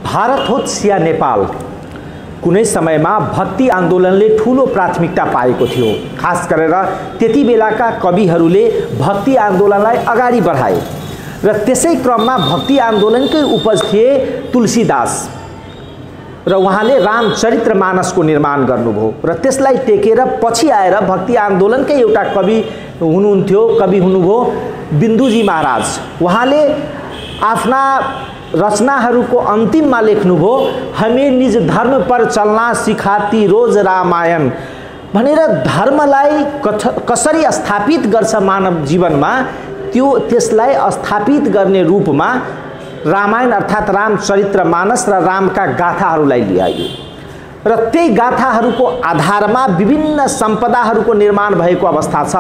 भारत होस् या नेपाल, कुनै समयमा भक्ति आन्दोलनले ठूलो प्राथमिकता पाएको थियो। खास गरेर त्यति बेलाका कविहरूले भक्ति आन्दोलनलाई अगाडि बढाए र त्यसै क्रममा भक्ति आन्दोलनकै उपज थिए तुलसीदास र उहाँले रामचरितमानसको निर्माण गर्नुभयो र त्यसलाई टेकेर पछि आएर भक्ति आन्दोलनकै एउटा कवि हुनुभयो बिन्दुजी महाराज। उहाँले आफ्ना रचनाहरूको अन्तिममा लेख्नुभयो, हमें निज धर्म पर चलना सिखाती रोज रामायण भनेर धर्मलाई कसरी स्थापित गर्छ मानव जीवनमा त्यसलाई स्थापित गर्ने रूपमा रामायण अर्थात् रामचरितमानस र रामका गाथाहरूलाई ल्याइयो र त्यही गाथाहरूको आधारमा विभिन्न सम्पदाहरूको निर्माण भएको अवस्था छ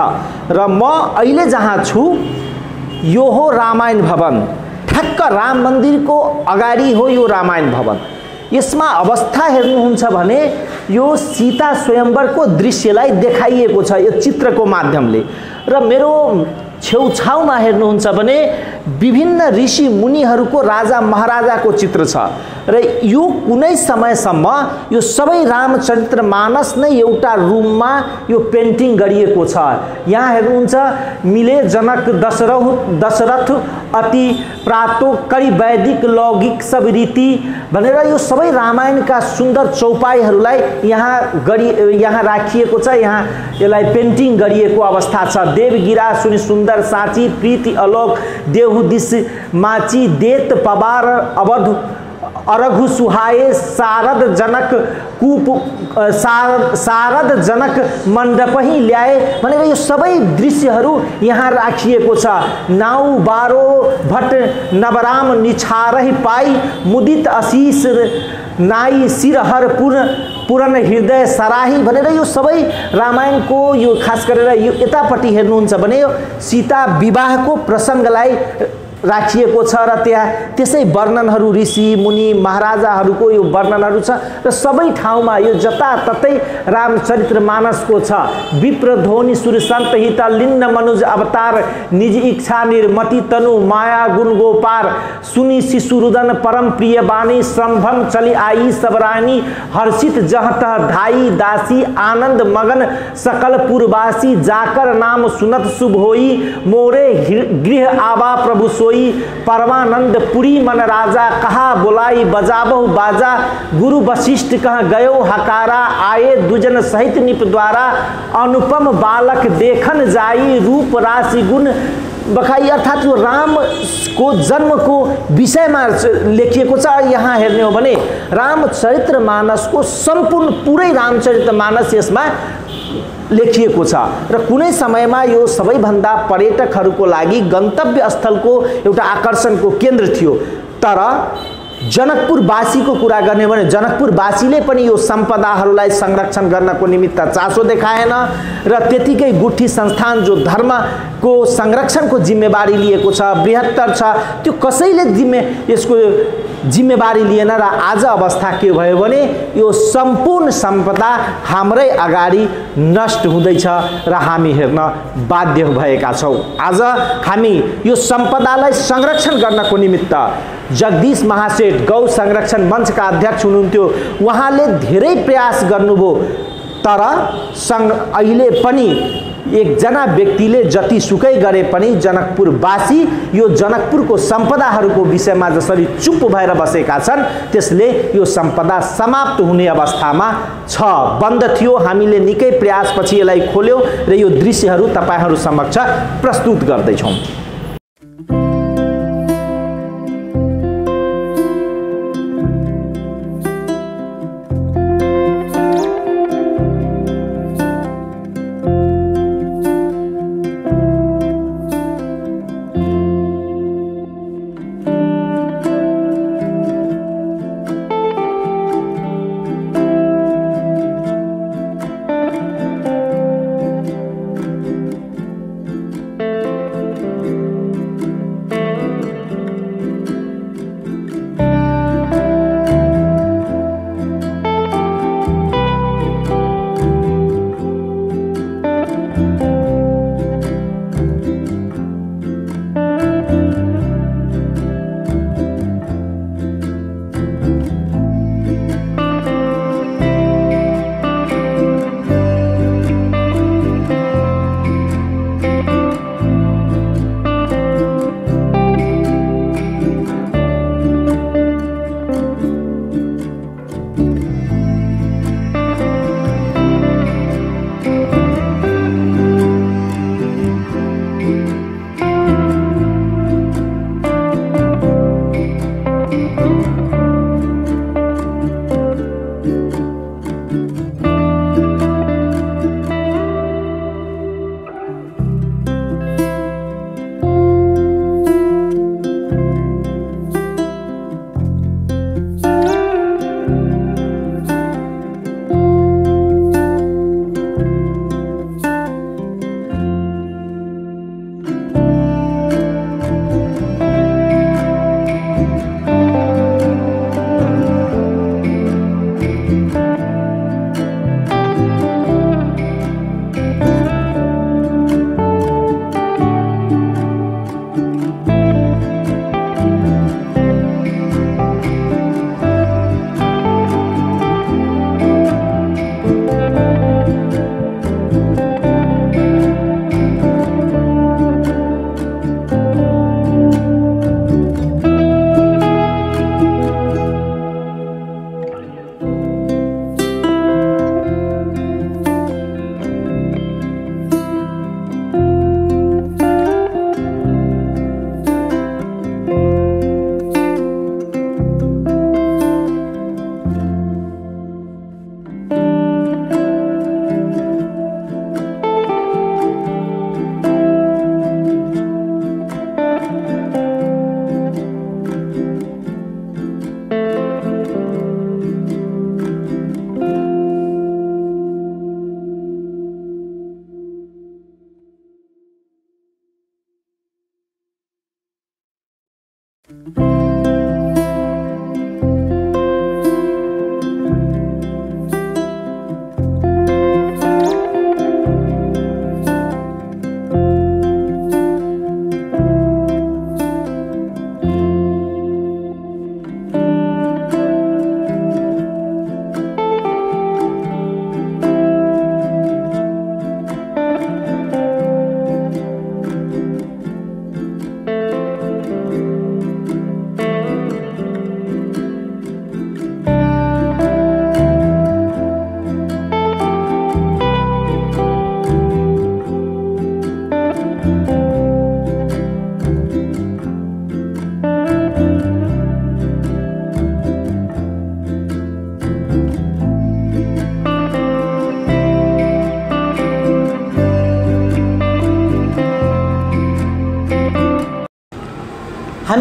र म अहिले जहाँ छु यो हो रामायण भवन। ठ्याक्क राम मन्दिरको अगाडि हो यो रामायण भवन। यसमा अवस्था हेर्नुहुन्छ भने यो सीता स्वयंवरको दृश्यलाई देखाइएको छ यो चित्रको माध्यमले र मेरो छेउछाउमा हेर्नुहुन्छ भने विभिन्न ऋषि मुनिहरूको राजा महाराजाको चित्र छ र यो कुनै समयसम्म यो सबै रामचरितमानस नै एउटा रुममा यो पेन्टिङ गरिएको छ। यहाँ हेर्नुहुन्छ मिले जनक दशरथ अति प्रातो करी वैदिक लौकिक सब रीति भनेर यो सबै रामायणका सुन्दर चौपाईहरूलाई यहाँ राखिएको छ। यहाँ यसलाई पेन्टिङ गरिएको अवस्था छ। देवगिरा सुनि सुन्दर साँची प्रीति अलोक देहु दिस माची देत पवार अवध अरघु सुहाए शारद जनक मण्डप ही ल्याए भनेर यो सबै दृश्यहरू यहाँ राखिएको छ। नाउ बारो भट्ट नवराम निछारहि पाई मुदित आशीष नाई सिरहर पुरन हृदय सराही भनेर यो सबै रामायणको यो खास गरेर यो यतापट्टि हेर्नुहुन्छ भने यो सीता विवाहको प्रसङ्गलाई राखिएको छ र त्यहाँ त्यसै वर्णनहरू ऋषि मुनि महाराजाहरूको यो वर्णनहरू छ र सबै ठाउँमा यो जताततै रामचरितमानसको छ। विप्र ध्वनि सुर सन्त हित लिन्न मनुज अवतार निज इच्छा निर्मति तनु माया गुण गोपार सुनि शिशुरुदन परम प्रिय बानी संभ्रम चली आई सबरानी हर्षित जहत धाई दासी आनंद मगन सकल पुरवासी जाकर नाम सुनत शुभ होई मोरे गृह आवा प्रभु सोई परमानंद पुरी मन राजा कहा बुलाई बजाबहु बाजा गुरु वशिष्ठ कह गयो हकारा आए दुजन सहित निप द्वारा अनुपम बालक देखन जाई रूप राशि गुण बखाई अर्थात् यो रामको जन्मको विषयमा लेखिएको छ। यहाँ हेर्ने हो भने रामचरितमानसको सम्पूर्ण पुरै रामचरितमानस यसमा लेखिएको छ र कुनै समयमा यो सबैभन्दा पर्यटकहरूको लागि गन्तव्य स्थलको एउटा आकर्षणको केन्द्र थियो। तर जनकपुरवासीको कुरा गर्ने भने जनकपुरवासीले पनि यो सम्पदाहरूलाई संरक्षण गर्नको निमित्त चासो देखाएन र त्यतिकै गुठी संस्थान जो धर्मको संरक्षणको जिम्मेवारी लिएको छ बृहत्तर छ त्यो कसैले यसको जिम्मेवारी लिएन र आज अवस्था के भयो भने यो सम्पूर्ण सम्पदा हाम्रै अगाडि नष्ट हुँदैछ र हामी हेर्न बाध्य भएका छौँ। आज हामी यो सम्पदालाई संरक्षण गर्नको निमित्त जगदीश महासेठ गौ संरक्षण मंचका अध्यक्ष हुनुहुन्थ्यो, उहाँले धेरै प्रयास गर्नुभयो तर अहिले पनि एकजना व्यक्तिले जति सुकै गरे पनि जनकपुरवासी यो जनकपुरको सम्पदाहरूको विषयमा जसरी चुप भएर बसेका छन् त्यसले यो सम्पदा समाप्त हुने अवस्थामा छ। बन्द थियो, हामीले निकै प्रयासपछि यसलाई खोल्यौं र यो दृश्यहरू तपाईहरु समक्ष प्रस्तुत गर्दैछौं।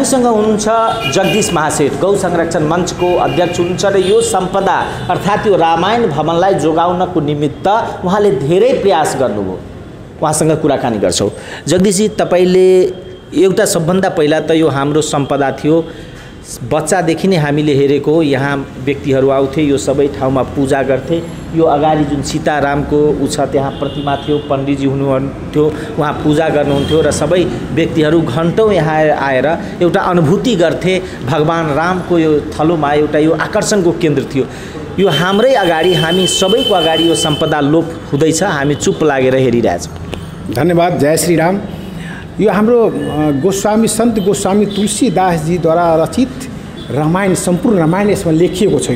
हामीसँग हुनुहुन्छ जगदीश महासेठ, गौ संरक्षण मञ्चको अध्यक्ष हुनुहुन्छ र यो सम्पदा अर्थात् यो रामायण भवनलाई जोगाउनको निमित्त उहाँले धेरै प्रयास गर्नुभयो। उहाँसँग कुराकानी गर्छौँ। जगदीशजी, तपाईँले एउटा सबभन्दा पहिला त यो हाम्रो सम्पदा थियो, बच्चादेखि नै हामीले हेरेको, यहाँ व्यक्तिहरू आउँथे, यो सबै ठाउँमा पूजा गर्थे। यो अगाडि जुन सीतारामको ऊ छ त्यहाँ प्रतिमा थियो, पण्डितजी हुनुहुन्थ्यो, उहाँ पूजा गर्नुहुन्थ्यो र सबै व्यक्तिहरू घन्टौँ यहाँ आएर एउटा अनुभूति गर्थे। भगवान रामको यो थलोमा एउटा यो आकर्षणको केन्द्र थियो। यो हाम्रै अगाडि, हामी सबैको अगाडि यो सम्पदा लोप हुँदैछ, हामी चुप लागेर हेरिरहेछौँ। धन्यवाद। जय श्री राम। यो हाम्रो गोस्वामी सन्त गोस्वामी तुलसीदासजीद्वारा रचित रामायण, सम्पूर्ण रामायण यसमा लेखिएको छ।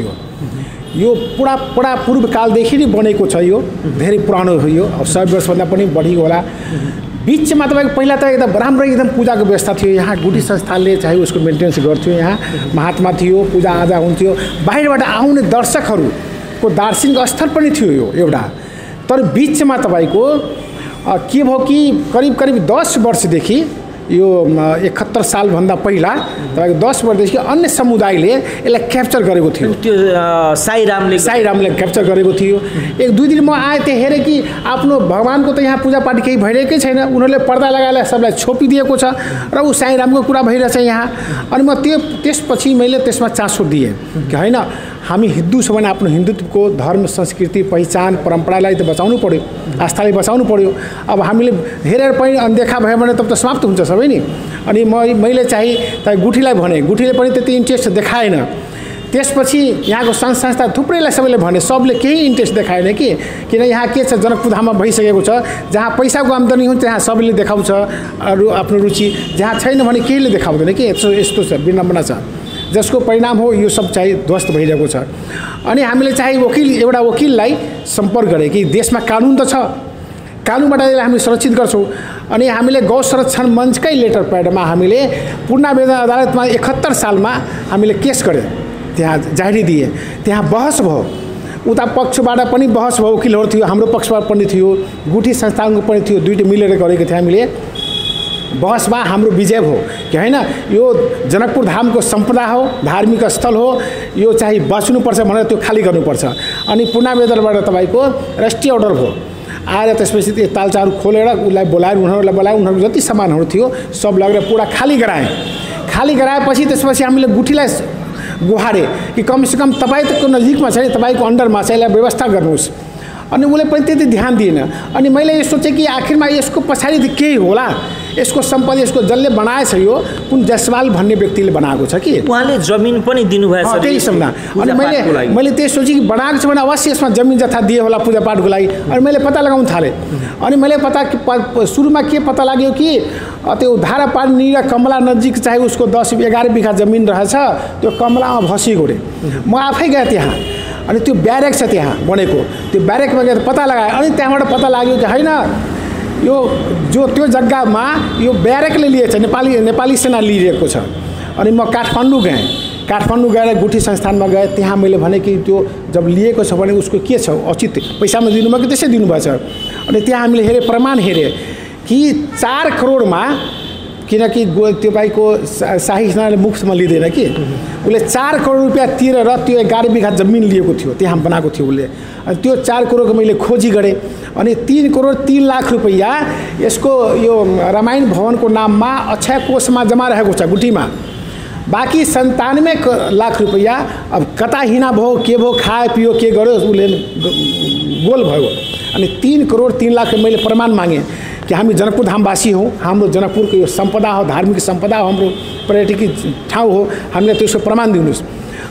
यो पुरा पूर्वकालदेखि नै बनेको छ। यो धेरै पुरानो हो। यो 100 वर्षभन्दा पनि बढी होला। बिचमा तपाईँको पहिला त एकदम राम्रो एकदम पूजाको व्यवस्था थियो। यहाँ गुठी संस्थानले चाहिँ उसको मेन्टेनेन्स गर्थ्यो। यहाँ महात्मा थियो, पूजाआजा हुन्थ्यो। बाहिरबाट आउने दर्शकहरूको दार्शनिक स्तर पनि थियो यो एउटा। तर बिचमा तपाईँको के भयो कि करिब 10 वर्षदेखि, यो 71 सालभन्दा पहिला तपाईँको 10 वर्षदेखि अन्य समुदायले यसलाई क्याप्चर गरेको थियो। त्यो साईरामले क्याप्चर गरेको थियो। 1-2 दिन म आएँ, त्यहाँ हेरेँ कि आफ्नो भगवानको त यहाँ पूजापाठ केही भइरहेकै छैन। उनीहरूले पर्दा लगाएर सबलाई छोपिदिएको छ र ऊ साईरामको कुरा भइरहेछ यहाँ। अनि म त्यसपछि मैले त्यसमा चासो दिएँ कि होइन, हामी हिन्दू छौँ भने आफ्नो हिन्दुत्वको धर्म, संस्कृति, पहिचान, परम्परालाई त बचाउनु पऱ्यो, आस्थालाई बचाउनु पऱ्यो। अब हामीले हेरेर पनि अनदेखा भयो भने तब त समाप्त हुन्छ सबै नि। अनि मैले चाहिँ गुठीलाई भने, गुठीले पनि त्यति इन्ट्रेस्ट देखाएन। त्यसपछि यहाँको संस्था थुप्रैलाई सबैले भने, सबले केही इन्ट्रेस्ट देखाएन कि, किन यहाँ के छ, जनकपुर धाममा भइसकेको छ। जहाँ पैसाको आम्दानी हुन्छ त्यहाँ सबैले देखाउँछ आफ्नो रुचि, जहाँ छैन भने केहीले देखाउँदैन कि। यस्तो छ, विडम्बना छ, जसको परिणाम हो यो सब चाहिँ ध्वस्त भइरहेको छ। अनि हामीले चाहिँ एउटा वकिललाई सम्पर्क गरे कि देशमा कानुन त छ, कानुनबाट हामी सुरक्षित गर्छौँ। अनि हामीले गौ संरक्षण मञ्चकै लेटर प्याडमा हामीले पूर्ण आवेदन अदालतमा 71 सालमा हामीले केस गऱ्यौँ, त्यहाँ जारी दिए। त्यहाँ बहस भयो, उता पक्षबाट पनि बहस भयो, वकिलहरू थियो, हाम्रो पक्षबाट पनि थियो, गुठी संस्थानको पनि थियो, दुईटै मिलेर गरेको थियो। हामीले बहसमा हाम्रो विजय भयो कि होइन, यो जनकपुर धामको सम्पदा हो, धार्मिक स्थल हो, यो चाहिँ बच्नुपर्छ भनेर त्यो खाली गर्नुपर्छ। अनि पूर्णावेदनबाट तपाईँको राष्ट्रिय अर्डर भयो। आएर त्यसपछि त्यो तालचाहरू खोलेर उसलाई बोलाएर, उनीहरूको जति सामानहरू थियो सब लगेर पुरा खाली गराएँ। खाली गराएपछि त्यसपछि हामीले गुठीलाई गुहारे कि कमसेकम तपाईँको नजिकमा छ, तपाईँको अन्डरमा छ, यसलाई व्यवस्था गर्नुहोस्। अनि उसले पनि त्यति ध्यान दिएन। अनि मैले यो सोचेँ कि आखिरमा यसको पछाडि त केही होला, यसको सम्पत्ति, यसको जसले बनाएछ यो कुन जसवाल भन्ने व्यक्तिले बनाएको छ कि। उहाँले जमिन पनि दिनुभएछ त्यही सम्झना। अनि मैले त्यही सोचेँ कि बनाएको छ भने अवश्य यसमा जमिन जथा दिए होला पूजापाठको लागि। अनि मैले पत्ता लगाउन थालेँ। अनि मैले सुरुमा के पत्ता लाग्यो कि त्यो धारापानी र कमला नजिक चाहिँ उसको 10-11 बिघा जमिन रहेछ, त्यो कमलामा भसी गयो। म आफै गएँ त्यहाँ। अनि त्यो ब्यारेक छ त्यहाँ बनेको, त्यो ब्यारेकमा गएर पत्ता लगाएँ। अनि त्यहाँबाट पत्ता लाग्यो कि होइन, यो त्यो जग्गामा यो ब्यारेकले लिएछ, नेपाली सेना लिइरहेको छ। अनि म काठमाडौँ गएँ। काठमाडौँ गएर गुठी संस्थानमा गएँ। त्यहाँ मैले भने कि त्यो जब लिएको छ भने उसको के छ, औचित्य पैसामा दिनुभयो कि त्यसै दिनुभएछ। अनि त्यहाँ हामीले हेरेँ, प्रमाण हेरेँ कि 4 करोडमा, किनकि त्यो भाइको शाही स्नानले मुफ्तमा लिँदैन कि, उसले 4 करोड रुपियाँ तिरेर त्यो 11 बिघा जमिन लिएको थियो, त्यहाँ बनाएको थियो उसले। अनि त्यो 4 करोडको मैले खोजी गरेँ। अनि 3 करोड 3 लाख रुपियाँ यसको यो रामायण भवनको नाममा अक्षय कोषमा जम्मा रहेको छ गुठीमा। बाँकी 97 लाख रुपियाँ अब कता हिँडा भयो, के भयो, खाए पियो, के गर्यो, उसले गोल भयो। अनि 3 करोड 3 लाख मैले प्रमाण मागेँ कि हामी जनकपुर धामवासी हौँ, हाम्रो जनकपुरको यो सम्पदा हो, धार्मिक सम्पदा हो, हाम्रो पर्यटकीय ठाउँ हो, हामीले त्यसको प्रमाण दिनुहोस्।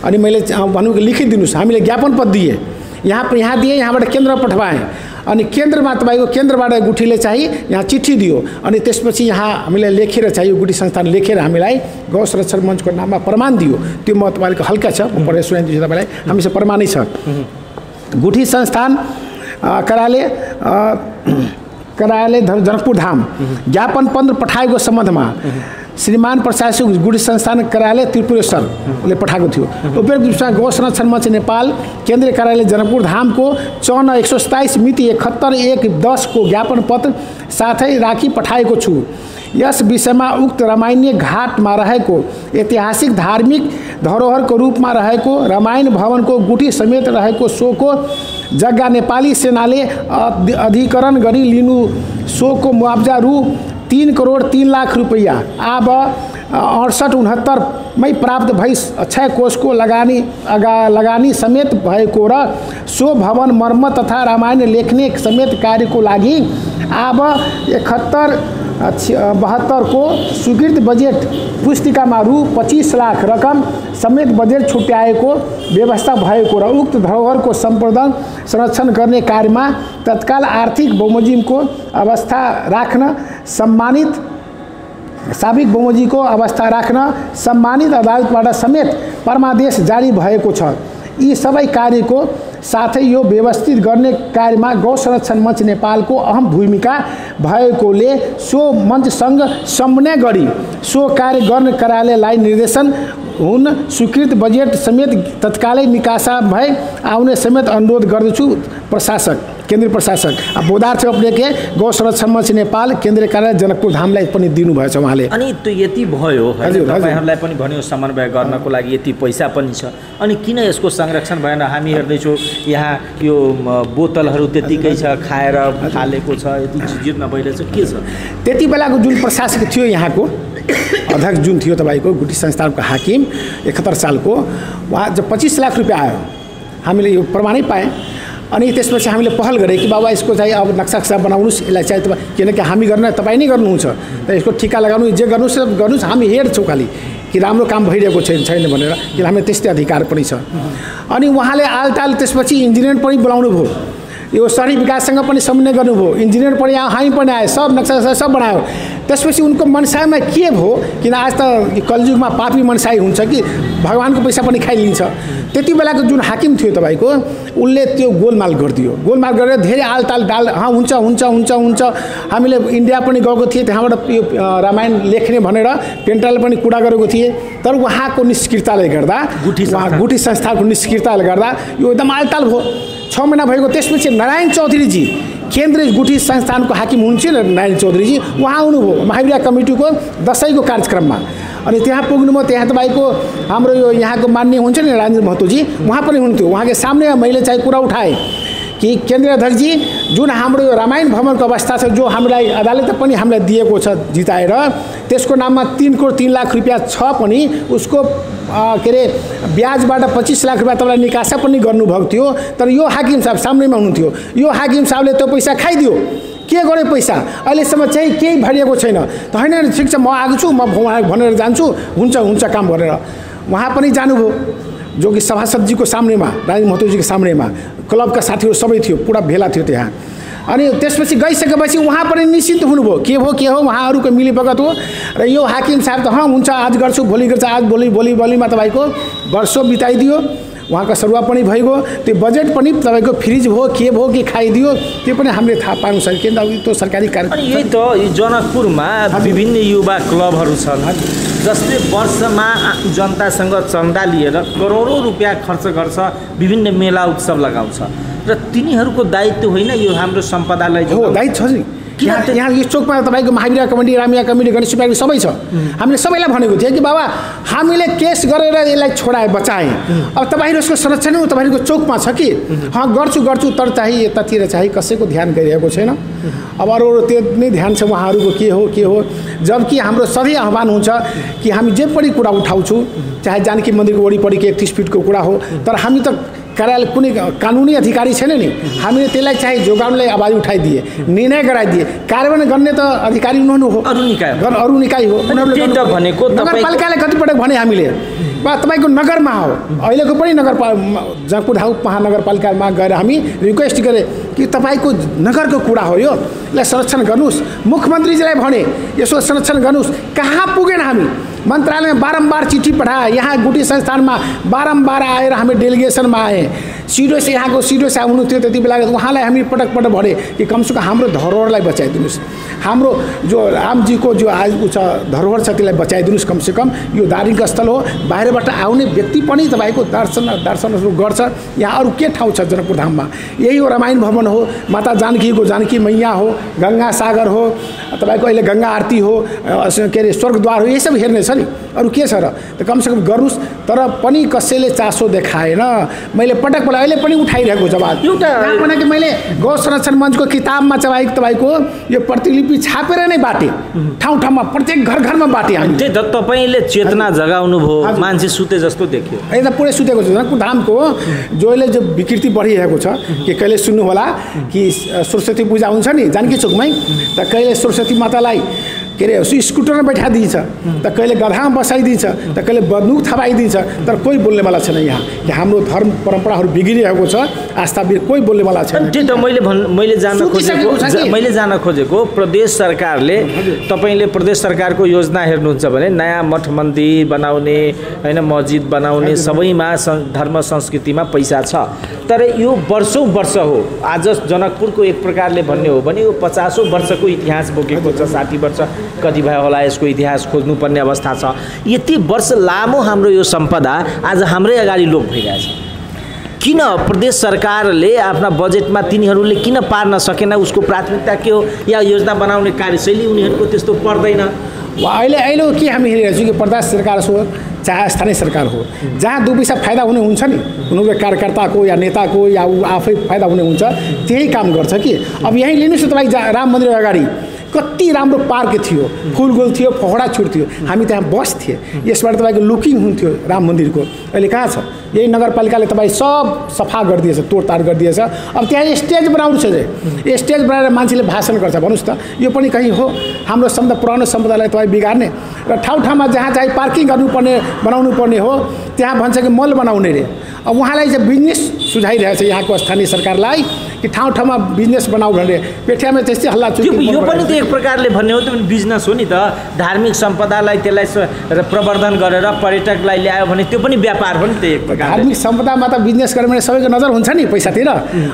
अनि मैले भन्नु कि लिखिदिनुहोस्। हामीले ज्ञापन पत्र दिए, यहाँ दिए, यहाँबाट केन्द्रमा पठाएँ। अनि केन्द्रमा तपाईँको केन्द्रबाट गुठीले चाहिँ यहाँ चिठी दियो। अनि त्यसपछि यहाँ हामीले लेखेर चाहिँ यो गुठी संस्थान लेखेर हामीलाई गौ संरक्षण मञ्चको नाममा प्रमाण दियो। त्यो म तपाईँको हल्का छ, म पढेर सुनाइदिन्छु तपाईँलाई, हामीसँग प्रमाणै छ। गुठी संस्थान कार्यालय जनकपुर धाम ज्ञापन पत्र पठाएको सम्बन्धमा श्रीमान प्रशासक गुठी संस्थान कार्यालय त्रिपुरेश्वरले पठाएको थियो। उपयुक्त गौ संरक्षण मञ्च नेपाल केन्द्रीय कार्यालय जनकपुर धामको 54/127 मिति 71/1/10 को ज्ञापन पत्र साथै राखी पठाएको छु। यस विषयमा उक्त रमाइन्य घाटमा रहेको ऐतिहासिक धार्मिक धरोहरको रूपमा रहेको रामायण भवनको गुठी समेत रहेको सोको जग्गा नेपाली सेनाले अधिकरण गरी लिनु सोको मुआब्जा रु 3 करोड 3 लाख रुपैयाँ अब 68-69 मै प्राप्त भई अक्षय कोषको लगानी समेत भएको र सो भवन मर्मत तथा रामायण लेख्ने समेत कार्यको लागि अब 71-72 को स्वीकृत बजेट पुस्तिकामा रु 25 लाख रकम समेत बजेट छुट्याएको व्यवस्था भएको र उक्त धरोहरको सम्वर्धन संरक्षण गर्ने कार्यमा तत्काल आर्थिक बमोजिमको अवस्था राख्न साबिक बमोजिमको अवस्था राख्न सम्मानित अदालतबाट समेत परमादेश जारी भएको छ। यी सबै कार्यको साथै यो व्यवस्थित गर्ने कार्यमा गौ संरक्षण मञ्च नेपालको अहम भूमिका भएकोले सो मञ्चसँग समन्वय गरी सो कार्य गर्ने कार्यालयलाई निर्देशन हुन स्वीकृत बजेट समेत तत्कालै निकासा भए आउने समेत अनुरोध गर्दछु। प्रशासक केन्द्रीय प्रशासक बोधार थियो अपने के गौ संरक्षण मञ्च नेपाल केन्द्रीय कार्यालय जनकपुर धामलाई पनि दिनुभएछ उहाँले। अनि त्यो यति भयो तपाईहरुलाई पनि भन्यो समन्वय गर्नको लागि यति पैसा पनि छ अनि किन यसको संरक्षण भएन? हामी हेर्दैछौँ यहाँ यो बोतलहरू त्यतिकै छ खाएर फालेको छ यति जीर्ण भइरहेछ के छ? त्यति बेलाको जुन प्रशासक थियो यहाँको अध्यक्ष जुन थियो तपाईँको गुठी संस्थानको हाकिम 71 सालको उहाँ जब 25 लाख रुपियाँ आयो हामीले यो प्रमाणै पाएँ अनि त्यसपछि हामीले पहल गरे कि बाबा यसको चाहिँ अब नक्सा बनाउनुस् यसलाई चाहिँ तपाईँ किनकि हामी गर्न तपाईँ नै गर्नुहुन्छ र यसको ठिका लगाउनु जे गर्नुहोस् हामी हेर्छौँ खालि कि राम्रो काम भइरहेको छैन भनेर किन हामीले त्यस्तै अधिकार पनि छ। अनि उहाँले आलटाल त्यसपछि इन्जिनियर पनि बोलाउनु भयो यो शहरी विकाससँग पनि समन्वय गर्नुभयो इन्जिनियर पनि आयो हामी पनि आयो सब नक्सा सब बनायो। त्यसपछि उनको मनसायमा के भयो किन आज त कलयुगमा पापी मनसाय हुन्छ कि भगवानको पैसा पनि खाइलिन्छ। त्यति बेलाको जुन हाकिम थियो तपाईँको उसले त्यो गोलमाल गरिदियो गोलमाल गरेर धेरै आलताल डाल हुन्छ हामीले इन्डिया पनि गएको थिएँ त्यहाँबाट यो रामायण लेख्ने भनेर पेन्टाले पनि कुरा गरेको थिएँ तर उहाँको निष्क्रियताले गर्दा गुठी संस्थाको निष्क्रियताले गर्दा यो एकदम आलताल भयो। 6 महिना भएको त्यसपछि नारायण चौधरीजी केन्द्रीय गुठी संस्थानको हाकिम हुनुहुन्छ नारायण चौधरीजी उहाँ आउनुभयो महावीर कमिटीको दशैंको कार्यक्रममा अनि त्यहाँ पुग्नुभयो। त्यहाँ तपाईँको हाम्रो यो यहाँको मान्य हुन्छ नि राजेन्द्र महतोजी उहाँ पनि हुनुहुन्थ्यो। उहाँको सामने मैले चाहिँ कुरा उठाएँ कि केन्द्रीय अध्यक्षजी जुन हाम्रो यो रामायण भवनको अवस्था छ जो हामीलाई अदालतले पनि हामीलाई दिएको छ जिताएर त्यसको नाममा 3 करोड 3 लाख रुपियाँ छ पनि उसको के अरे ब्याजबाट 25 लाख रुपियाँ तपाईँलाई निकासा पनि गर्नुभएको थियो तर यो हाकिम साहब सामनेमा हुनुहुन्थ्यो यो हाकिम साहबले त्यो पैसा खाइदियो के गरे पैसा अहिलेसम्म चाहिँ केही भरिएको छैन त होइन ठिक छ म आएको छु म भनेर जान्छु हुन्छ काम गरेर उहाँ पनि जानुभयो जो कि सभासदजीको सामनेमा राजेन्द्र महतोजीको सामनेमा क्लबका साथीहरू सबै थियो पुरा भेला थियो त्यहाँ। अनि त्यसपछि गइसकेपछि उहाँ पनि निश्चिन्त हुनुभयो के हो उहाँहरूको मिलीभगत हो र यो हाकिम साहब त हुन्छ आज गर्छु भोलि गर्छ आज भोलिमा तपाईँको वर्षौँ बिताइदियो उहाँको सरुवा पनि भइगयो त्यो बजेट पनि तपाईँको फ्रिज भयो के भयो के खाइदियो त्यो पनि हामीले थाहा पाउन सकेन त्यो सरकारी कार्य। यही त जनकपुरमा विभिन्न युवा क्लबहरू छन् जसले वर्षमा जनतासँग चन्दा लिएर करोडौँ रुपियाँ खर्च गर्छ विभिन्न मेला उत्सव लगाउँछ र तिनीहरूको दायित्व होइन यो हाम्रो सम्पदालाई हो दायित्व छ नि यहाँ यो चोकमा तपाईँको Mahavir committee Ramiya committee Ganesh committee सबै छ हामीले सबैलाई भनेको थियो कि बाबा हामीले केस गरेर यसलाई छोडाए बचाएँ अब तपाईँहरू यसको संरक्षण तपाईँहरूको चोकमा छ कि गर्छु तर चाहिँ यतातिर चाहिँ कसैको ध्यान गरिरहेको छैन। अब अरू त्यो नै ध्यान छ उहाँहरूको के हो जबकि हाम्रो सधैँ आह्वान हुन्छ कि हामी जे पनि कुरा उठाउँछौँ चाहे जानकी मन्दिरको वरिपरिको 31 फिटको कुरा हो तर हामी त कार्यालय कुनै कानुनी अधिकारी छैन नि हामीले त्यसलाई चाहिँ जोगाउनलाई आवाज उठाइदिए निर्णय गराइदिए कार्यान्वयन गर्ने त अधिकारी उनीहरू हो अरू निकाय हो भनेको नगरपालिकाले कतिपटक भने हामीले तपाईँको नगरमा हो अहिलेको पनि जनकपुर महानगरपालिकामा गएर हामी रिक्वेस्ट गरे कि तपाईँको नगरको कुरा हो यो यसलाई संरक्षण गर्नुहोस् मुख्यमन्त्रीजीलाई भने यसो संरक्षण गर्नुहोस् कहाँ पुगेन हामी मन्त्रालयमा बारम्बार चिठी पठाए यहाँ गुठी संस्थानमा बारम्बार आएर हामी डेलिगेसनमा आए सिडिओ यहाँको सिडिओ साहब हुनुहुन्थ्यो त्यति बेला उहाँलाई हामी पटक पटक भने कि कमसेकम हाम्रो धरोहरलाई बचाइदिनुहोस्, हाम्रो जो रामजीको जो आज छ धरोहर छ त्यसलाई बचाइदिनुहोस्, कमसेकम यो धार्मिक स्थल हो, बाहिरबाट आउने व्यक्ति पनि तपाईँको दर्शनहरू गर्छ। यहाँ अरू के ठाउँ छ जनकपुर धाममा? यही हो रामायण भवन हो, माता जानकीको जानकी मैया हो, गङ्गा सागर हो, तपाईँको अहिले गङ्गा आरती हो, के अरे स्वर्गद्वार हो, यही सब हेर्ने छ नि, अरू के छ र? त कमसेकम गर्नुहोस्। तर पनि कसैले चासो देखाएन। मैले पटक पटक अहिले पनि उठाइरहेको जवाब एउटा कि मैले गौ संरक्षण मञ्चको किताबमा चाहिँ तपाईँको यो प्रतिलिपि छापेर नै बाटे, ठाउँ ठाउँमा प्रत्येक घर घरमा बाटे हामी। त्यही त तपाईँले चेतना जगाउनु भयो, मान्छे सुते जस्तो देख्यो। अहिले त पुरै सुतेको छ। जनकपुर धामको जोले जो विकृति बढिरहेको छ कि कहिले सुन्नु होला कि सरस्वती पूजा हुन्छ नि जानकी चोकमै, त कहिले सरस्वती मातालाई के अरे स्कुटरमा बैठाइदिन्छ, त कहिले गधामा बसाइदिन्छ, त कहिले बन्दुक थपाइदिन्छ, तर कोही बोल्नेवाला छैन। यहाँ कि हाम्रो धर्म परम्पराहरू बिग्रिरहेको छ, आस्था कोही बोल्नेवाला छैन। त्यही त मैले जान खोजेको प्रदेश सरकारले, तपाईँले प्रदेश सरकारको योजना हेर्नुहुन्छ भने नयाँ मठ मन्दिर बनाउने होइन, मस्जिद बनाउने सबैमा धर्म संस्कृतिमा पैसा छ। तर यो वर्षौँ वर्ष हो। आज जनकपुरको एक प्रकारले भन्ने हो भने यो 50औं वर्षको इतिहास बोकेको छ, 60 वर्ष कतिपय होला यसको इतिहास खोज्नुपर्ने अवस्था छ। यति वर्ष लामो हाम्रो यो सम्पदा आज हाम्रै अगाडि लोप भइरहेछ। किन प्रदेश सरकारले आफ्ना बजेटमा तिनीहरूले किन पार्न सकेन? उसको प्राथमिकता के हो? या योजना बनाउने कार्यशैली उनीहरूको त्यस्तो पर्दैन? अहिले के हामी हेरिरहेको छौँ कि प्रदेश सरकार हो चाहे स्थानीय सरकार हो, जहाँ 2 पैसा फाइदा हुने हुन्छ नि उनीहरूको कार्यकर्ताको या नेताको या ऊ आफै फाइदा हुने हुन्छ, त्यही काम गर्छ कि। अब यहीँ लिनुहोस् न तपाईँ राम मन्दिर अगाडि कति राम्रो पार्क थियो, फुलगोल थियो, फोहरा छुट थियो, हामी त्यहाँ बस्थ्यौँ। यसबाट तपाईँको लुकिङ हुन्थ्यो राम मन्दिरको। अहिले कहाँ छ? यही नगरपालिकाले तपाईँ सब सफा गरिदिएछ, तोडताड गरिदिएछ। अब त्यहाँ स्टेज बनाउनु छ, स्टेज बनाएर मान्छेले भाषण गर्छ। भन्नुहोस् त, यो पनि कहीँ हो हाम्रो पुरानो सम्पदालाई तपाईँ बिगार्ने? र ठाउँ ठाउँमा जहाँ चाहिँ पार्किङ बनाउनु पर्ने हो त्यहाँ भन्छ कि मल बनाउने रे। अब उहाँलाई चाहिँ बिजनेस सुझाइरहेछ यहाँको स्थानीय सरकारलाई कि ठाउँ ठाउँमा बिजनेस बनाऊ भनेर। पेठियामा त्यस्तै हल्ला चुक्यो। यो पनि त एक प्रकारले भन्ने हो, त्यो पनि बिजनेस हो नि त। धार्मिक सम्पदालाई त्यसलाई प्रवर्धन गरेर पर्यटकलाई ल्यायो भने त्यो पनि व्यापार हो नि त एक प्रकार। धार्मिक सम्पदामा त बिजनेस गर्यो भने सबैको नजर हुन्छ नि पैसातिर,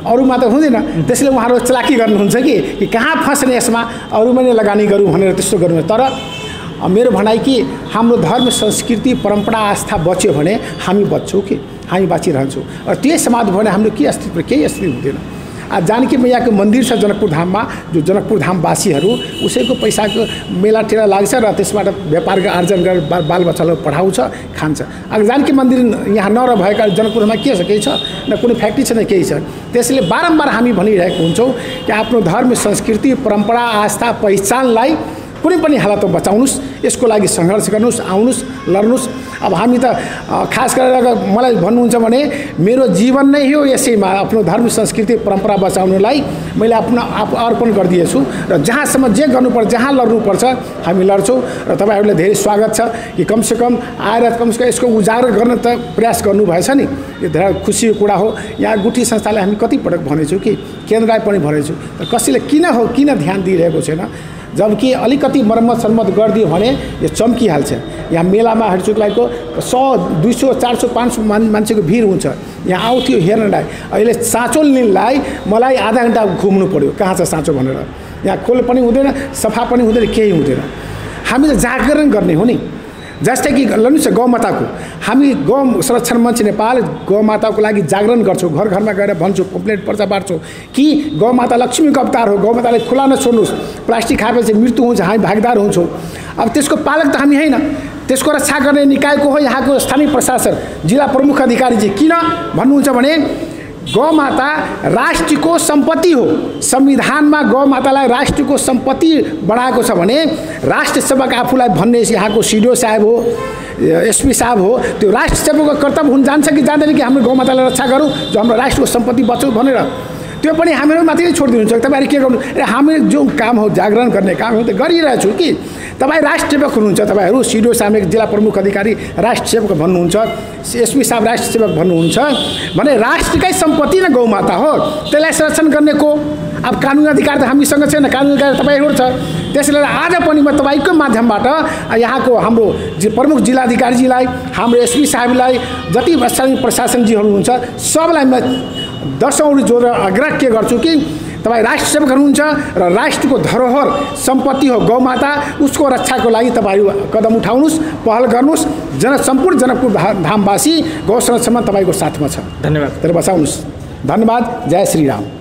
अरूमा त हुँदैन। त्यसले उहाँहरू चलाकी गर्नुहुन्छ कि कहाँ फस्ने यसमा, अरूमा नै लगानी गरौँ भनेर त्यस्तो गर्नु। तर मेरो भनाइ कि हाम्रो धर्म संस्कृति परम्परा आस्था बच्यो भने हामी बच्छौँ कि हामी बाँचिरहन्छौँ। र त्यही समाज भयो भने हाम्रो के अस्तित्व, केही अस्तित्व हुँदैन। आज जानकी मैयाको मन्दिर छ जनकपुर धाममा, जो जनकपुर धामवासीहरू उसैको पैसाको मेला टेला लाग्छ र त्यसबाट व्यापारको आर्जन गरेर बालबच्चालाई पढाउँछ, खान्छ। अब जानकी मन्दिर यहाँ नभएका जनकपुरमा के छ? केही छ? न कुनै फ्याक्ट्री छ, न केही छ। त्यसैले बारम्बार हामी भनिरहेको हुन्छौँ कि आफ्नो धर्म संस्कृति परम्परा आस्था पहिचानलाई कुनै पनि हालतमा बचाउनुहोस्, यसको लागि सङ्घर्ष गर्नुहोस्, आउनुहोस्, लड्नुहोस्। अब हामी त खास गरेर मलाई भन्नुहुन्छ भने मेरो जीवन नै हो यसैमा, आफ्नो धर्म संस्कृति परम्परा बचाउनलाई मैले आफ्नो अर्पण गरिदिएछु। र जहाँसम्म जे गर्नुपर्छ, जहाँ लड्नुपर्छ हामी लड्छौँ। र तपाईँहरूलाई धेरै स्वागत छ कि कमसेकम आएर कमसेकम यसको उजागर गर्न त प्रयास गर्नुभएछ नि, यो धेरै खुसीको कुरा हो। यहाँ गुठी संस्थालाई हामी कतिपटक भनेछौँ कि केन्द्रलाई पनि भनेछौँ, तर कसैले किन ध्यान दिइरहेको छैन? जबकि अलिकति मर्मत सर्मत गरिदियो भने यो चम्किहाल्छ। यहाँ मेलामा हर्चुकलाईको 100, 200, 400, 500 मान्छेको भिड हुन्छ। यहाँ आउँथ्यो हेर्नलाई। अहिले साँचो लिनलाई मलाई आधा घन्टा घुम्नु पऱ्यो, कहाँ छ साँचो भनेर। यहाँ खोल पनि हुँदैन, सफा पनि हुँदैन, केही हुँदैन। हामी त जागरण गर्ने हो नि। जस्तै कि लन्नुहोस् गौमाताको, हामी गौ संरक्षण मञ्च नेपाल गौमाताको लागि जागरण गर्छौँ, घर घरमा गएर भन्छौँ, कम्प्लेन्ट पर्चा बाँड्छौँ कि गौमाता लक्ष्मीको अवतार हो, गौमातालाई खुला नछोड्नुहोस्, प्लास्टिक खाएपछि मृत्यु हुन्छ, हामी भागीदार हुन्छौँ। अब त्यसको पालक त हामी होइन, त्यसको रक्षा गर्ने निकायको हो यहाँको स्थानीय प्रशासन, जिल्ला प्रमुख अधिकारीजी। किन भन्नुहुन्छ भने गौमाता राष्ट्रको सम्पत्ति हो। संविधानमा गौमातालाई राष्ट्रको सम्पत्ति बनाएको छ भने राष्ट्र सेवक आफूलाई भन्ने यहाँको सिडिओ साहब हो, एसपी साहब हो, त्यो राष्ट्र सेवकको कर्तव्य हुन जान्छ कि जाँदैन कि हाम्रो गौमातालाई रक्षा गरौँ, जो हाम्रो राष्ट्रको सम्पत्ति बचौँ भनेर। त्यो पनि हामीहरू माथि नै छोडिदिनुहुन्छ। तपाईँहरू के गर्नु? हामी जो काम हो जागरण गर्ने काम हो त्यो गरिरहेछौँ कि तपाईँ राष्ट्र सेवक हुनुहुन्छ, तपाईँहरू सिडिओ सामूहिक जिल्ला प्रमुख अधिकारी राष्ट्र सेवक भन्नुहुन्छ, एसपी साहब राष्ट्र सेवक भन्नुहुन्छ भने राष्ट्रकै सम्पत्ति न गौमाता हो, त्यसलाई संरक्षण गर्ने को? अब कानुनी अधिकार त हामीसँग छैन, कानुनी अधिकार तपाईँहरू छ। त्यसैले आज पनि म तपाईँको माध्यमबाट यहाँको हाम्रो प्रमुख जिल्लाधिकारीजीलाई, हाम्रो एसपी साहबलाई, जति स्थानीय प्रशासनजीहरू हुनुहुन्छ सबलाई म दर्शौँहरू जोडेर आग्रह के गर्छु कि तपाईँ राष्ट्र सेवक हुनुहुन्छ र राष्ट्रको धरोहर सम्पत्ति हो गौमाता, उसको रक्षाको लागि तपाईँहरू कदम उठाउनुहोस्, पहल गर्नुहोस्। सम्पूर्ण जनकपुर धामवासी गौ संरक्षणमा तपाईँको साथमा छ। धन्यवाद। तर बचाउनुहोस्। धन्यवाद। जय श्री राम।